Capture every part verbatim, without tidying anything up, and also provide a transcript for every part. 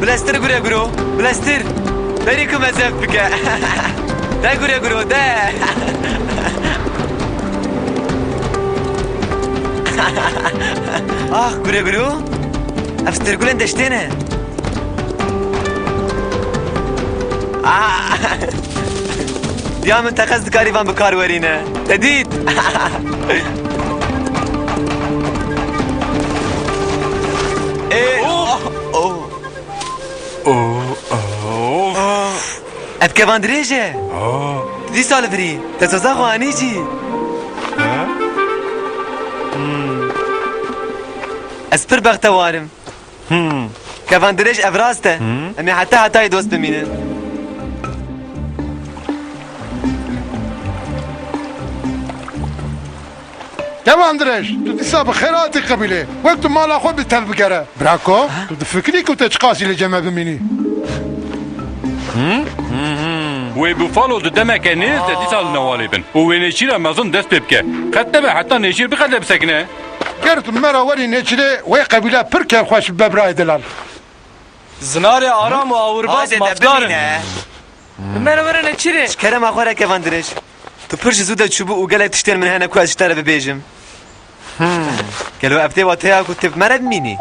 Bileztir gure guro, bileztir. Berî ku me zeft bike. De gure guro, de. Ah, gure guro. Ev stirgulên deştê ne. Ah. Diya min teqez dikarî van bi kar werîne. Te dît? Ê, oh, oh. Oh, oh. Ev kevan dirêj e. Oh. Dîsa li virî. Te soza xwe anî jî. Ha? Hmm. Ez pir bextewar im. Hmm. Kevan dirêj ev rast e. Hmm. Em ê heta hetayê dost bimînin. Kevan dirêj, tu dîsa bi xêr hatî qebîlê. Wek tu mala xwe bi tev bigere. Brako, tu difikirî ku te çiqasî li cem me bimînî? Wê Buffalo di demeke nêz de dîsa li newalê bin û wê nêçîra mezin dest pê bike. Qet nebe heta nêçîr bixete bisekine. Ger tu me re werî nêçîrê, wê qebîle pir kêfxweş bibe birayê delal. Zinarê aram û awirbaz mafdar in. Bi me re were nêçîrê. Ji kerema xwe re kevan dirêj. Tu pir ji zû de çûbû û gelek tiştên min hene ku ez ji te re bibêjim. Hmm. Gelo ev tê wateya ku tu bi me re bimînî?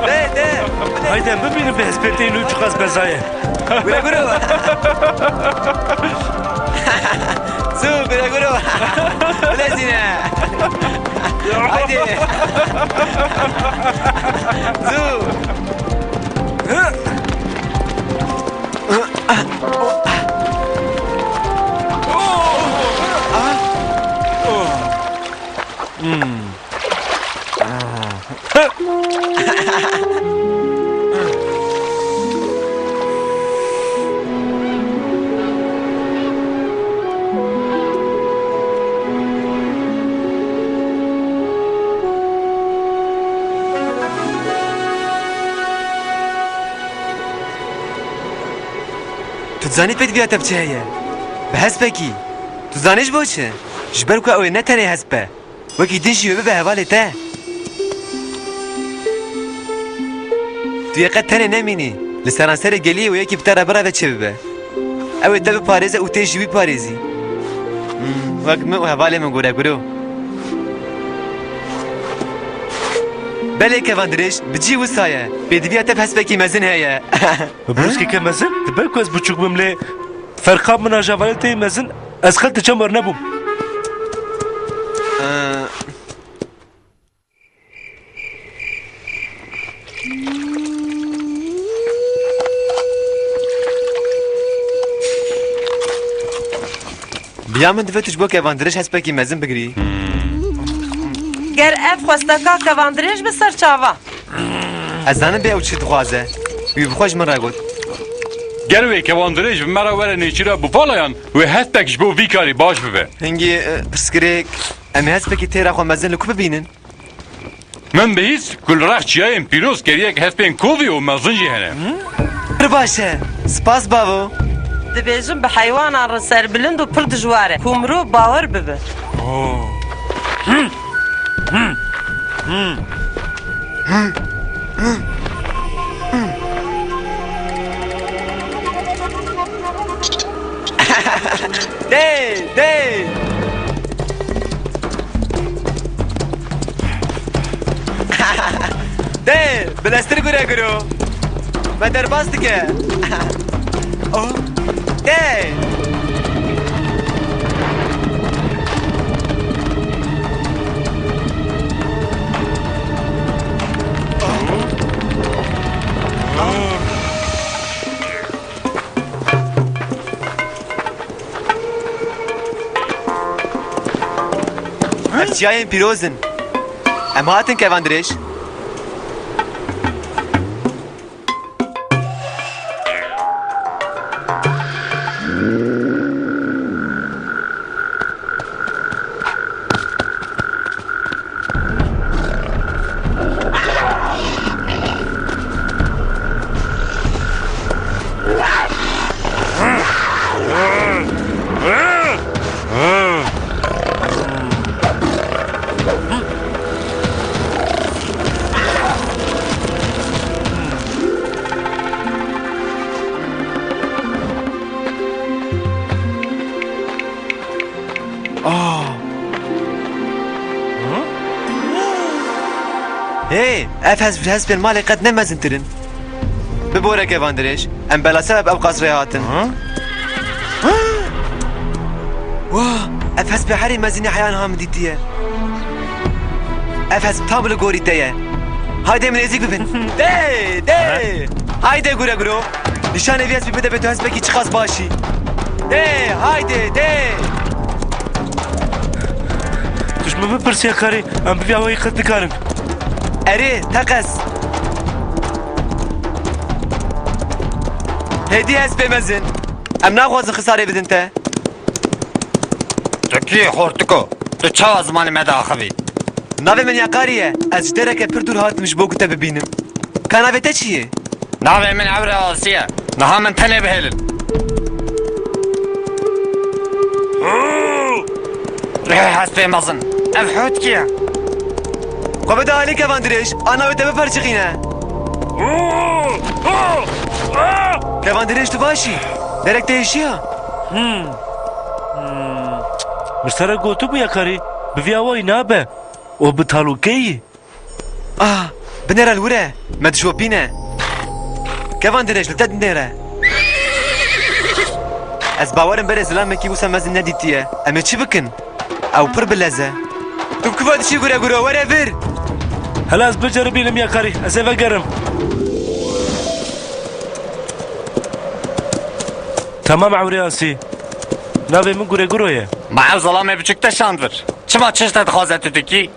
De, de. Haydi em bibînin bi hespê tê nû çiqas beza ye. Gure guro. Zû, gure guro. Bilezîne. Haydi. Zû. Tu dizanî pêdiviya te bi çi heye? Bi hespekî. Tu zanî ji bo çi? Ji ber ku ew ê ne tenê hesp be. Wekî din jî wê bibe hevalê te. Tu yê qet tenê nemînî. Li seranserê geliyê wê yekî bi te re bireve çêbibe. Ew ê te biparêze û tê jî wî parêzî. Hmm, wek min û hevalê min gore guro. Belê kevan dirêj, bi cî wisa ye. Pêdiviya te bi hespekî mezin heye. Bi brûskeke mezin? Dibe ku ez biçûk bim lê ferqa min a ji hevalê te yê mezin ez qet li çem wernebûm. Ee, Bi ya min dibe tu ji bo kevandirêj hespekî mezin bigirî. Ger ev xwesteka kevandirêj bi ser çava. Ez zanim bê ew çi dixwaze. Wî bi xwe ji min re got. Ger wê kevandirêj bi me re were nêçîra Bufalayan, wê hespek ji bo vî karî baş bibe. Hingî, e, pirsgirêk, em ê hespekî têra xwe mezin li ku bibînin? Min bihîst ku li rex çiyayên pîroz keriyek hespên kovî û mezin jî hene. Pir baş e. Spas bavo. Dibêjin bi heywanan re serbilind û pir dijwar e ku mirov bawer bibe. Dê, dê. Dê, bileztir gure guro. Me derbas dike. Oh. Dê. Ev çiyayên pîroz in. Em hatin kevandirêj. Ah. Hê, ev hesp, hespên malê qet ne mezintir in. Bibore kevan dirêj. Em bela sebeb ew qas rê hatin. Wah, ev hespê herî mezin e heya niha min dîtiye. Ev hesp tam li gorî te ye. Hayde min nêzîk bibin. Dê, dê. Hayde gure guro. Nîşanê vî hespî bide bê tu hespekî çiqas baş î. Dê, hayde, dê. Tu ji min bipirsiya karî, em bi vî awayî qet nikarin. Erê, teqez. Hêdî hespê mezin. Em naxwazin xisarê bidin te. Tu kî xortiko? Tu çawa zimanê me diaxivî? Navê min Yakarî ye. Ez ji dereke pir dûr hatim ji bo ku te bibînim. Ka navê te çi ye? Navê min Ewre Asî ye. Niha min tenê bihêlin. Hespê mezin. Ev hût kî ye? Xwe bide alî kevan dirêj. A navê te biperçiqîne. Kevan dirêj tu baş î? Derek te êşiya? Hmm. Hmm. Min sere gotibû Yakarî, bi vî awayî nabe. O bi talûkeyî. Ah, binêre li wir e. Me dişopîne. Kevan dirêj li te dinêre. Ez bawerim berê zilamekî wisa mezin nedîtiye. Em ê çi bikin? Ew pir bilez e. Tu bi kuva diçî gure guro, were vir. Hela ez biceribînim Yakarî, ez ê vegerim. Tamam Ewrê Asî. Navê min Gure Guro ye. Ma ew zelamê biçûk te şand vir. Çima çi ji te dixwaze tu dikî?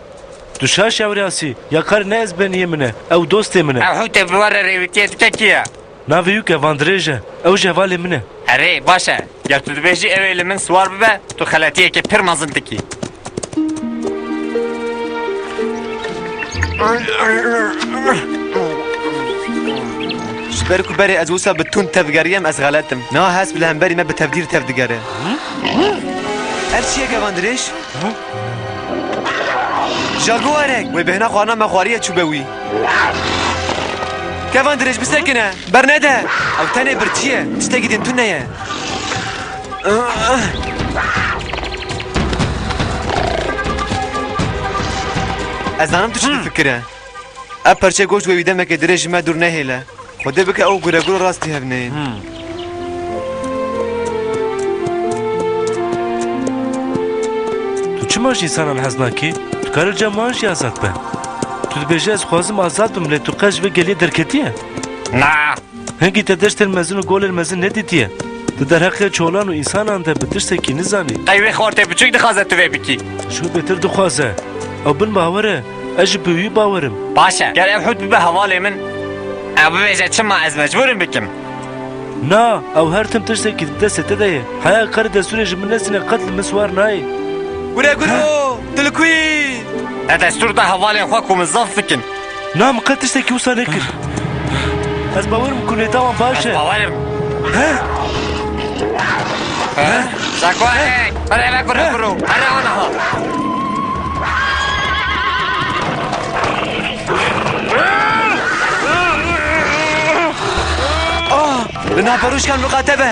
Tu şaş Ewrê Asî. Yakarî ne ezbeniyê min e. Ew dostê min e. Ew hûtê bi we re rêwîtiyê dike kî ye? Navê wî Kevan Dirêj e. Ew ji hevalê min e. Erê, baş e. Ger tu dibêjî ew ê li min siwar bibe, tu xeletiyekê pir mezin dikî. Ji ber ku berê ez wisa bi tund tevgeriyem, ez xelet im. Niha hesp li hemberî me bi tevdîr tevdigere. Ev çi ye Kevan Dirêj? Jaguarek! Wê bêhna xwarina me xwariye çûbe wî. Kevan Dirêj bisekine! Bernede! Ew tenê birçî ye. Tiştekî din tune ye. Ez zanim tu çi Hmm. difikire. Ev perçe goşt wê wî demekê dirêj ji me dûr nehêle. Xwedê bike ew gureguro rastî hev neyên. Hmm. Tu çima ji însanan hez nakî? Tu karî li cem wan jî azad be. Tu dibêjî ez dixwazim azad bim, lê tu qet ji vê geliyê derketiye? Na. Hingî te deştên mezin û golên mezin nedîtiye. Tu derheqê çolan û însanan de bi tiştekî nizanî. Qey wê xortê biçûk dixwaze tu vê bikî? Ji wî bêtir dixwaze. Ew bin bawer e. Ez jî bi wî bawer im. Baş e. Ger ev hût bibe hevalê min, ew bibêje çima ez mecbûr im bikim? Na, ew her tim tiştekî di destê te de ye. Heya karî destûrê ji min nesîne qet li min siwar nayê. Gure guro, tu li ku yî? Te destûr da hevalên xwe ku min zaf bikin. Na, min qet tiştekî wisa nekir. Ez bawer im ku nêta wan baş e. Ez bawer im. He? He? Jaguarek, berê ve gure guro. Here aniha. Ah, li nav perûşkan miqate be.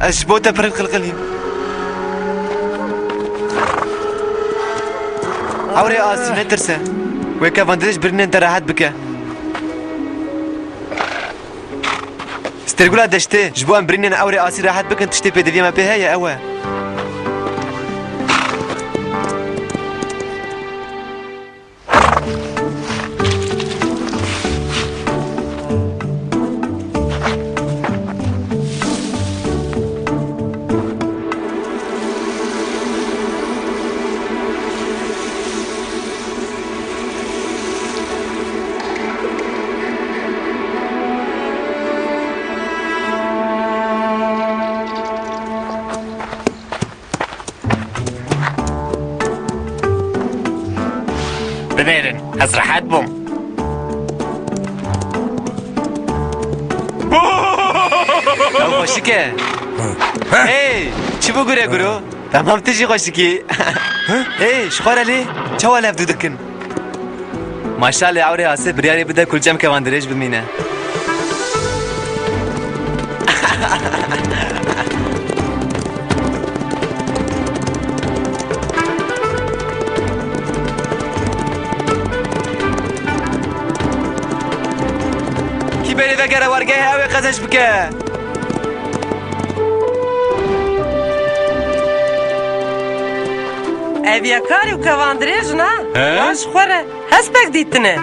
Ez ji bo te pir qilqilîm. Ewrê Asî, netirse. Wê Kevan Dirêj birînên te rehet bike. Stêrgula deştê, ji bo em birînên Ewrê Asî rehet bikin, tiştê pêdiviyê me pê heye, ew e. Binêrin, ez rehet bûm. Xweşik e. Hey, çi bû gure guro? Tamam, tu jî xweşikî. Hey, ji xwe re lê, çawa levdû dikin? Maşalê ewrê Asê biryarê bide kulçem kevan dirêj bimîne. Kî berê vegere wargehê ew ê qezenc bike. Ev ya kar û kevan dirêj na? He? Wan ji xwe re hespek dîtine.